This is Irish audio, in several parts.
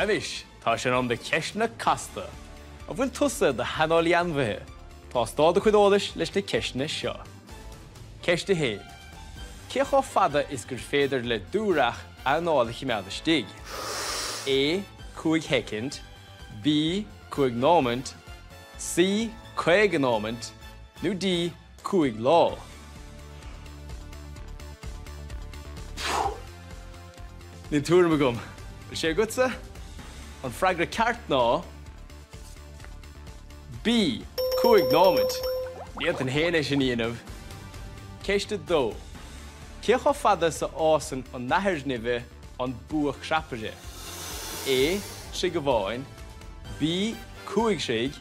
Anois, tá sé in am do cheisteanna casta. An bhfuil tusa i do shaineolaí ainmhithe? Tástáil do chuid eolais leis na ceisteanna seo. Ceist 1. Cé chomh fada is gur féidir le dúreach anáil a choimeád istigh? A, 5 shoicind, B, 5 nóimint, C, 50 nóimint, nó D, 5 lá? Níl tuairim agam. Bhfuil sé agatsa? An freagra ceart ná B, 5 nóimint. Ní fhéadfainn féin é sin a dhéanamh. Ceist 2. Cé chomh fada is a fhásann an nathair nimhe an buac-chrapaire? A, Troigh amháin. B, 5 throigh.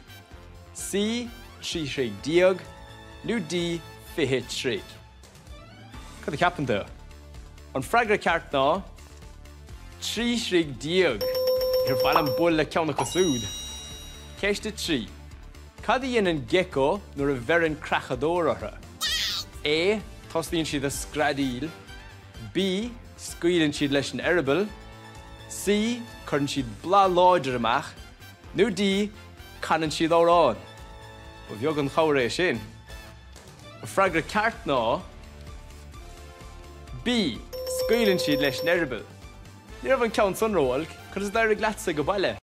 C, 13 throigh. Nó D, 20 troigh. Cad a cheapann tú? An freagra ceart ná 13 throigh. Níor mhaith liom bualadh le ceann acu súd. Ceist 3. Cad a dhéanann gecko nuair a bheireann creachadóir orthu? A. Tosaíonn siad ag screadaíl. B. Scaoileann siad leis an eireaball. C. Cuireann siad bladh láidir amach. Nó D. Canann siad amhrán. Ba bheag an chabhair é sin. An freagra ceart ná B. Scaoileann siad leis an eireaball. Ní raibh an ceann san ró-olc, conas a d'éirigh leatsa ag baile?